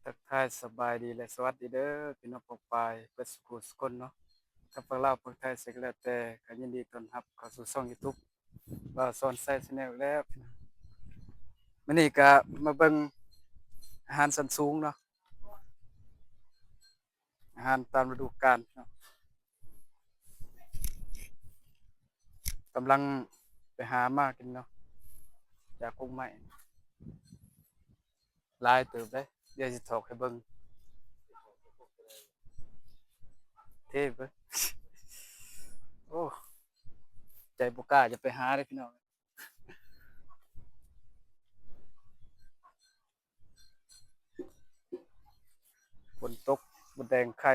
ທັກທາຍສະບາຍດີ ແລະ ສະຫວັດດີເດີ ພີ່ນ້ອງປ້ອງປາຍເບິດສູ່ຜູ້ສູ່ຄົນເນາະ, ທັງຝັ່ງລາວຝັ່ງໄທ ໃສກໍແລ້ວແຕ່ ກໍຍິນດີຕ້ອນຮັບເຂົ້າສູ່ຊ່ອງຢູທູບ ບ່າວສອນໄຊ Channel ອີກແລ້ວ. ມື້ນີ້ກໍມາເບິ່ງອາຫານຊັ້ນສູງເນາະ, ອາຫານຕາມລະດູການເນາະ, ກຳລັງໄປຫາມາກິນເນາະ ຈາກກົກໄມ້. ຫຼາຍເຕີບເດ້. ດຽວຊິຖອກໃຫ້ເບິ່ງ. ເທເບິ່ງ. ໂອ້ ໃຈບໍ່ກ້າຈະໄປຫາເດ້ພີ່ນ້ອງ. ຝົນຕົກ ມົດແດງໄຂ່.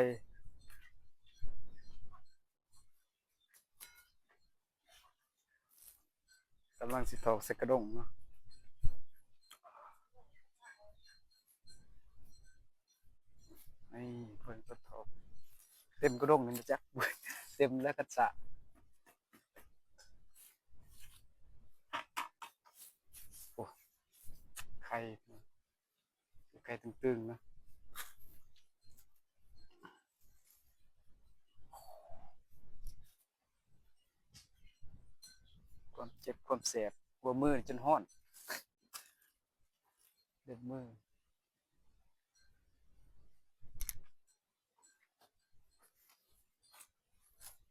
ກຳລັງຊິຖອກໃສ່ກະດົ້ງເນາະ. ນີ້ເພິ່ນກໍຖອກເຕັມກະດົ້ງນີ້ ຈັກເຕັມແລ້ວຄັນສະ. ໂອ້ ໄຂ່ ໄຂ່ຕຶງໆນະ. ຄວາມເຈັບຄວາມແສບ ຫົວມືຈົນຮ້ອນ ເລັບມື.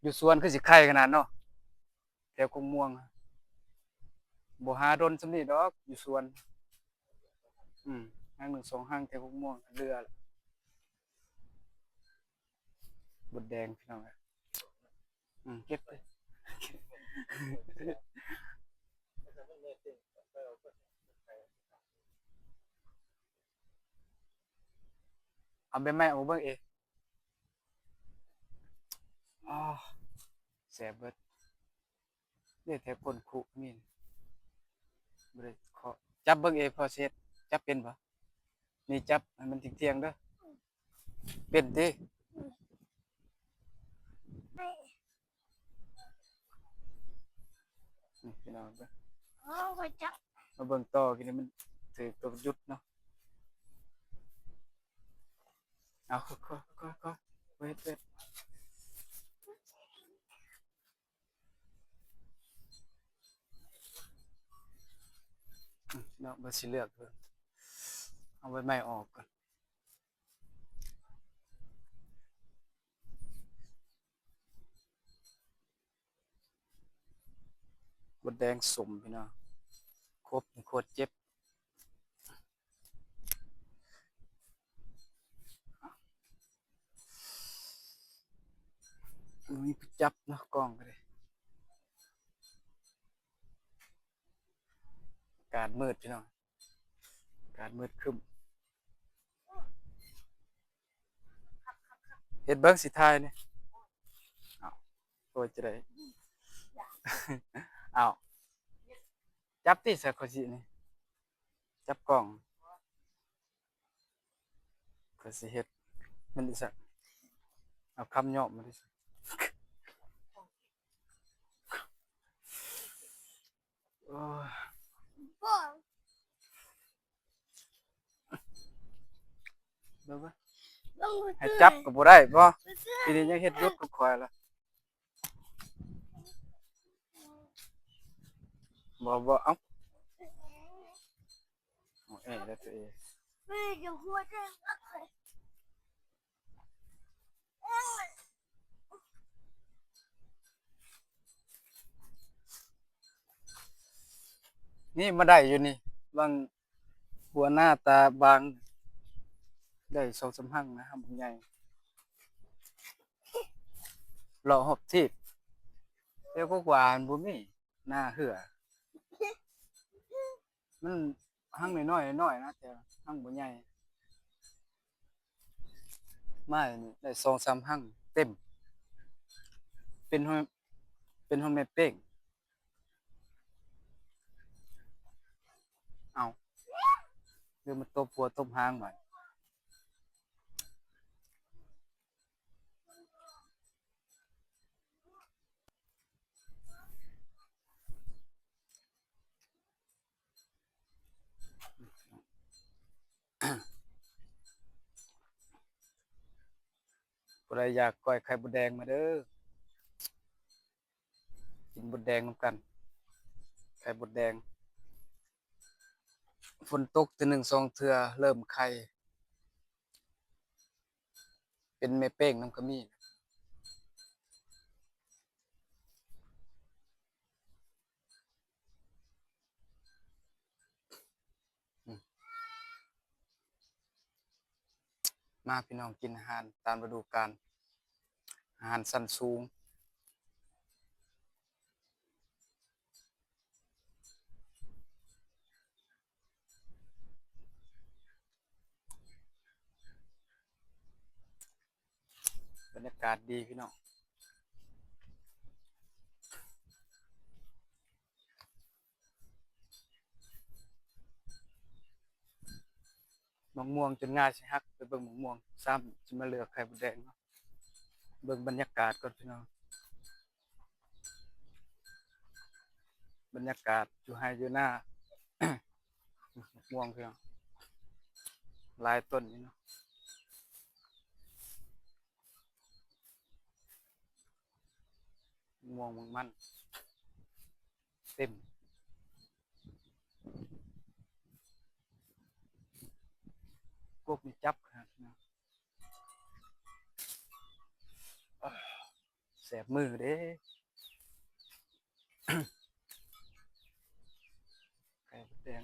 ຢູ່ສວນຄືຊິໄຂ່ຂະໜາດເນາະ ແຖວກົກມ່ວງ. ບໍ່ຫາດົນສ່ຳນີ້ດອກຢູ່ສວນ. ອືມ ຮັງໜຶ່ງສອງຮັງແຖວກົກມ່ວງເຫຼືອລະ. ມົດແດງພີ່ນ້ອງເອີຍ. ອືມ ເກັບເລີຍ. ເອົາໃບໄມ້ອອກເບິ່ງເອ. ອໍ ແສບເບິດ. ເດ້ແຖວກົ້ນຄຸມີ. ບໍ່ໄດ້ເຄາະ. ຈັບເບິ່ງເອ ພໍຊິເຮັດ. ຈັບເປັນບໍ່? ນີ້ ຈັບໃຫ້ມັນທ່ຽງໆເດີ. ເປັນຕິ? ນີ້ພີ່ນ້ອງເບິ່ງ. ໂອ້ ຂ້ອຍຈັບ. ມາເບິ່ງຕໍ່ ກິນໃຫ້ມັນຖືກຕົວຢຸດເນາະ. ເອົາ ຄ່ອຍໆ ຄ່ອຍໆ ເຮັດ ເຮັດ. ເນາະ ບໍ່ຊິເລືອກເບິ່ງ. ເອົາໃບໄມ້ອອກກ່ອນ. ມົດແດງສົ້ມພີ່ນ້ອງ. ຄົບນີ້ໂຄດເຈັບ. ມີຜູ້ຈັບເນາະ ກ້ອງກໍໄດ້. ອາກາດມືດພີ່ນ້ອງ ອາກາດມືດຄຶ້ມ. ເຮັດເບິ່ງ ຊິຖ່າຍນີ້. ເອົ້າ ໂອ້ຍ ຈະໄດ້ ເອົ້າ ຈັບຕິ ສະ ຂ້ອຍຊິນີ້ ຈັບກ້ອງ. ຂ້ອຍຊິເຮັດມັນອີ່ສັກ ເອົາຄຳຫຍອບມັນອີ່ສັກ. ໂອ້ຍ ເບິ່ງເບິ່ງ ໃຫ້ຈັບກໍບໍ່ໄດ້ບໍ? ທີນີ້ຍັງເຮັດຫຼຸດກັບຂ້ອຍລະ. ບໍ່ ບໍ່ ເອົ້າ ເອົາແອແລ້ວຕົວເອງ. ນີ້ມາໄດ້ຢູ່ນີ້ ບາງຫົວໜ້າຕາບາງ ໄດ້ສອງສາມຮັງນະ ຮັງບັກໃຫຍ່ ເລາະຮອບທີບ. ແຕ່ກົກຫວ້າຫັ້ນບໍ່ມີ ໜ້າເຫື່ອ ມັນຮັງນ້ອຍໆ ນ້ອຍໆນະ ແຕ່ຮັງບໍ່ໃຫຍ່. ມານີ້ໄດ້ສອງສາມຮັງເຕັມ ເປັນຮອຍ ເປັນຮອຍແມ່ເປ້ງ. ເອົ້າ ຫຼືມາຕົບຫົວຕົບຫາງບາດ. ອືມ ຜູ້ໃດຢາກກ້ອຍໄຂ່ມົດແດງມາເດີ້ ກິນມົດແດງນຳກັນ ໄຂ່ມົດແດງ. ຝົນຕົກເທື່ອໜຶ່ງສອງເທື່ອເລີ່ມໄຂ່ ເປັນແມ່ເປ້ງນຳກໍມີ. ມາພີ່ນ້ອງ ກິນອາຫານຕາມລະດູການ ອາຫານຊັ້ນສູງ. ບັນຍາກາດດີພີ່ນ້ອງ ໝາກມ່ວງຈົນງ່າຊິຫັກ ໄປເບິ່ງໝາກມ່ວງຊ້ຳ ຊິມາເລືອກໄຂ່ມົດແດງເນາະ. ເບິ່ງບັນຍາກາດກ່ອນພີ່ນ້ອງ ບັນຍາກາດຢູ່ໄຮ່ຢູ່ນາ ໝາກມ່ວງພີ່ນ້ອງ ຫຼາຍຕົ້ນຢູ່ເນາະ ໝາກມ່ວງໝາກມັນເຕັມ ກົກນີ້ຈັບຂະໜາດເນາະ. ແສບມືເດ້ ໄຂ່ມົດແດງ.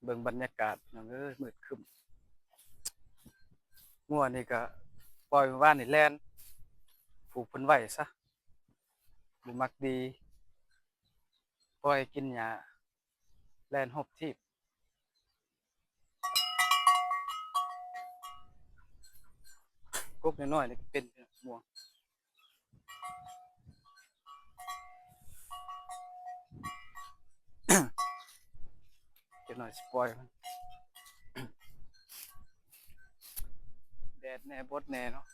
ເບິ່ງບັນຍາກາດພີ່ນ້ອງເອີຍ ມືດຄຶ້ມ. ງົວນີ້ກະປ່ອຍມື້ວານນີ້ແລ່ນ ຜູກເພິ່ນໄວ້ຊະ ບໍ່ມັກດີ ປ່ອຍກິນຫຍ້າ ແລ່ນຮອບທີບ. ກົກນ້ອຍໆນີ້ກະເປັນໝາກມ່ວງ ຈັກໜ້ອຍຊິປ່ອຍມັນ ແດດແດ່ບົດແດ່ເນາະ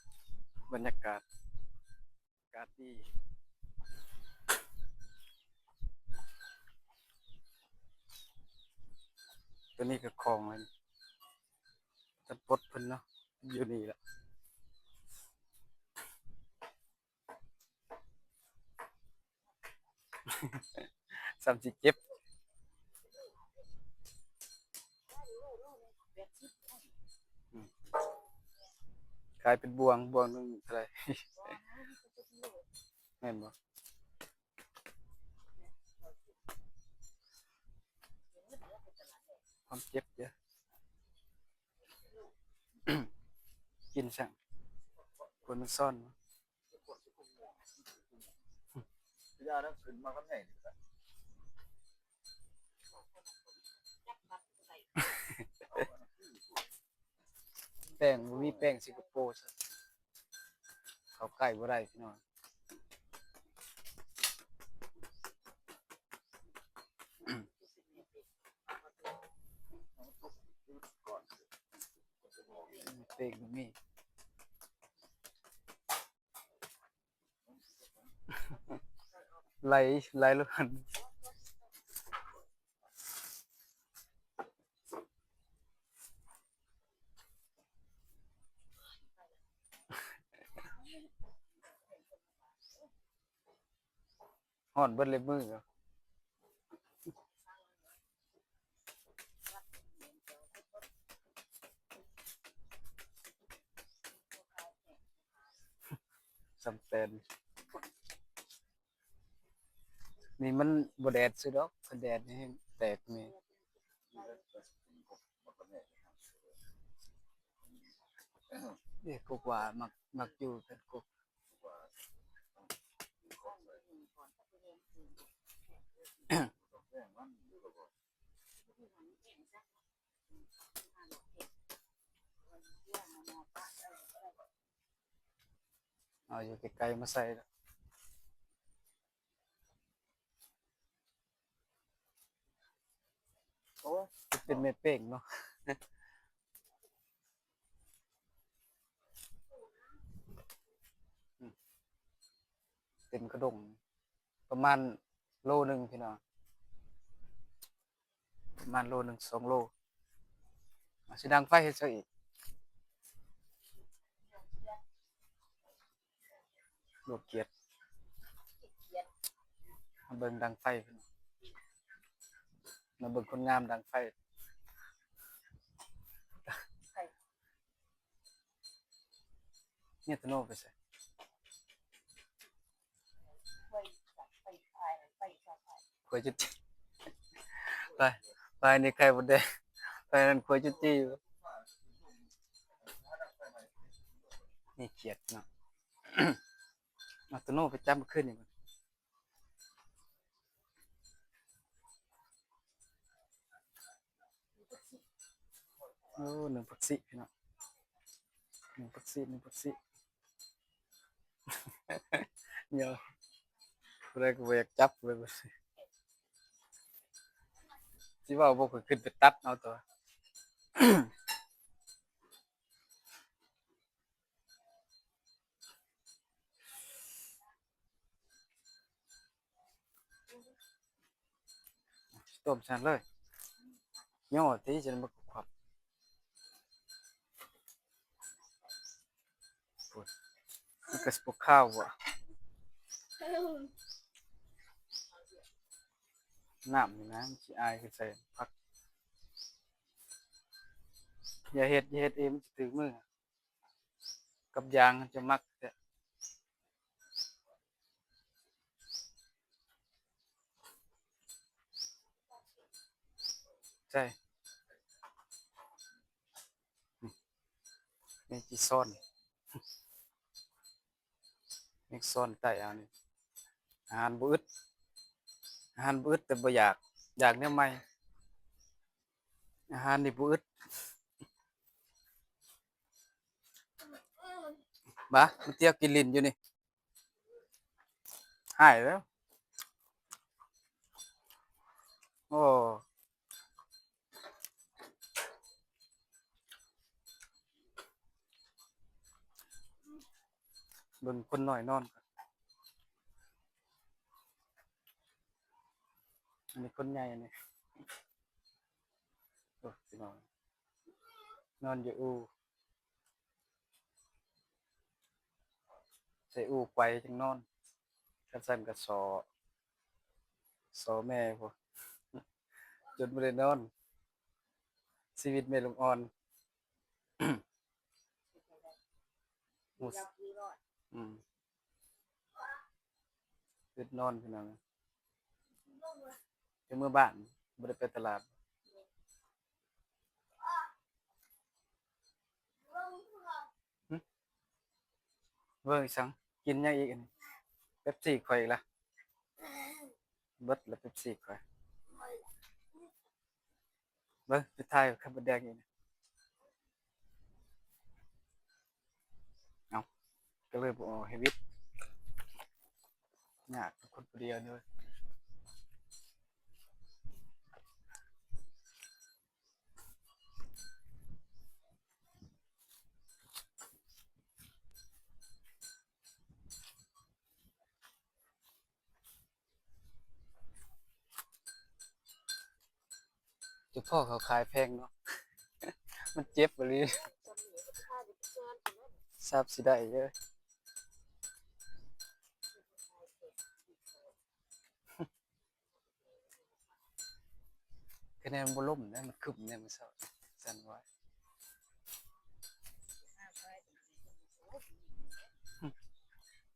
ບັນຍາກາດ ອາກາດດີ ໂຕນີ້ກະຂອງອັນ ຕັດບົດເພິ່ນເນາະ ຢູ່ນີ້ລະ ສ່ຳຊິເຈັບ ຂາຍເປັນບ່ວງ ບ່ວງໜຶ່ງເທົ່າໃດ ແມ່ນບໍ່? ຄວາມເຈັບເດີ້ ກິນຊັ້ນ ຄົນມັນຊ້ອນ ແປ້ງ ບໍ່ມີແປ້ງສິງກະໂປ ເຂົ້າໃກ້ບໍ່ໄດ້ພີ່ນ້ອງ. ເປັນມີ ໄຫຼ ໄຫຼລົງຫັ້ນ ຮ້ອນເບິດເລັບມື. ສ່ຳແຕນ ນີ້ມັນບໍ່ແດດຊື່ດອກ ຄັນແດດນີ້ແຮງແຕກນີ້. ເອີ ກົກວ່າມັກ ມັກຢູ່ເປັນກົກ. ເອົາຢູ່ໄກໆມາໃສ່ລະ ໂອ້ຍ ເປັນແມ່ເປ້ງເນາະ. ປັນຂະດົງ ປະມານໂລໜຶ່ງພີ່ນ້ອງ ປະມານໂລໜຶ່ງ ສອງໂລ. ຊິດັງໄຟເຮັດຫຍັງອີກ? ລວກກຽດ ມາເບິ່ງດັງໄຟ ມາເບິ່ງຄົນງາມດັງໄຟ. ເມຍໂຕໂນໄປໃສ? ຄວາຍຈຸດຈີ່ ໄປ ໄປນີ້ໄຂ່ມົດແດງ ໄປນັ້ນຄວາຍຈຸດຈີ່. ນີ້ຂຽດເນາະ ເອົາໂຕໂນໄປຈັບມື້ຄືນນີ້. ໂອ້ ໜຶ້ງຜັກຊີພີ່ນ້ອງ ໜຶ້ງຜັກຊີ ໜຶ້ງຜັກຊີ ດຽວ ຜູ້ໃດກໍບໍ່ຢາກຈັບເລີຍ ຊິເວົ້າບໍ່ ຂ້ອຍຂຶ້ນໄປຕັດເອົາຕົວະ. ຕົ້ມຊັ້ນເລີຍ ຍໍຕິ ຈົນມັນຄວັບ ມັນກະຊິບໍ່ຄາວບໍ? ນ້ຳນີ້ນະ ມັນຊິອາຍ ຄືໃສ່ຜັກ ຢ່າເຮັດ ຢ່າເຮັດເອງ ມັນຊິຖືກມື. ກັບຢາງຈະມັກແທ້ ໃສ່ ແມງຈີຊອນ ແມງຊອນໄຕ້ເອົານີ້ ອາຫານບໍ່ອຶດ ອາຫານບໍ່ອຶດ ແຕ່ບໍ່ຢາກ ຢາກແນວໃໝ່. ອາຫານນີ້ບໍ່ອຶດ ບາ ມາຕຽວກິນຫຼິ້ນຢູ່ນີ້ ຫາຍແລ້ວ ໂອ້ ເບິ່ງຄົນນ້ອຍນອນ ອັນນີ້ຄົນໃຫຍ່ອັນນີ້ ໂອ້ ພີ່ນ້ອງ ນອນຢູ່ອູ່ ໃສ່ອູ່ໄກວຈັ່ງນອນ ຄັນຊັ້ນກໍສໍ້ ສໍ້ແມ່ພຸ້ນ ຈົນບໍ່ໄດ້ນອນ ຊີວິດແມ່ລູກອ່ອນ ອືມ. ອຶດນອນພີ່ນ້ອງ ຈະເມືອບ້ານ ບໍ່ໄດ້ໄປຕະຫຼາດ ຫຶ ເບິ່ງອີ່ສັງ ກິນຫຍັງອີກອັນນີ້ ເປັບຊີຂ້ອຍອີກລະ ເບິດລະເປັບຊີຂ້ອຍ. ເບິ່ງ ໄປຖ່າຍໄຂ່ມົດແດງອີກ ເອົ້າ ກໍເລີຍບໍ່ເອົາໃຫ້ວິດ ຍາກຄົນຜູ້ດຽວນີ້ເວີຍ. ເຈົ້າຂອງເຂົາຂາຍແພງເນາະ ມັນເຈັບອີ່ຫຼີ ຊາບຊິໄດ້ເດີ້. ຄະແນນບໍ່ລົ້ມນະ ມັນຄຶ້ມແນມເຊົ້າ ຊັ້ນວ່າ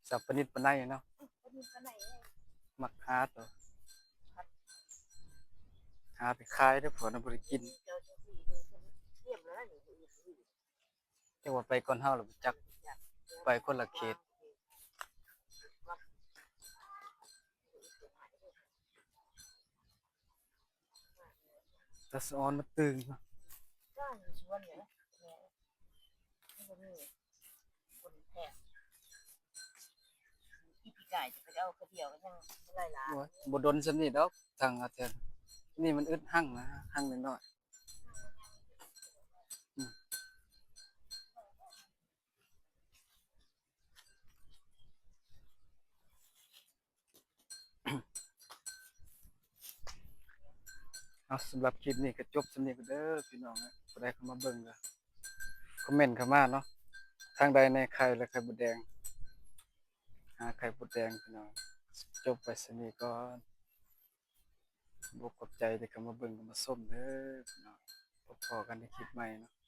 ສັບປະນິດປານໃດເນາະ ມັກຫາໂຕ ຫາໄປຂາຍເດີ້ ເພາະວ່າບໍ່ໄດ້ກິນ. ຈັກວ່າໄປກ່ອນເຮົາລະບໍ່ຈັກ ໄປຄົນລະເຂດ. ຕາສະອອນມາຕຶງ ໂອ້ຍ ບໍ່ດົນສ່ຳນີ້ດອກ ທາງອາເທນ ນີ້ມັນອຶດຮັ່ງນະ ຮັ່ງນ້ອຍໆ. ອືມ. ເອົາ ສຳລັບຄລິບນີ້ກໍຈົບສ່ຳນີ້ກ່ອນເດີພີ່ນ້ອງ. ຜູ້ໃດເຂົ້າມາເບິ່ງກໍຄອມເມັນເຂົ້າມາເນາະ. ທາງໃດແດ່ ໄຂ່ ແລະ ໄຂ່ມົດແດງ. ຫາໄຂ່ມົດແດງພີ່ນ້ອງ. ຈົບໄປສ່ຳນີ້ກ່ອນ. ຂອບອົກຂອບໃຈທີ່ເຂົ້າມາເບິ່ງເຂົ້າມາຊົມເດີພີ່ນ້ອງ. ພົບພໍ້ກັນໃນຄລິບໃໝ່ເນາະ.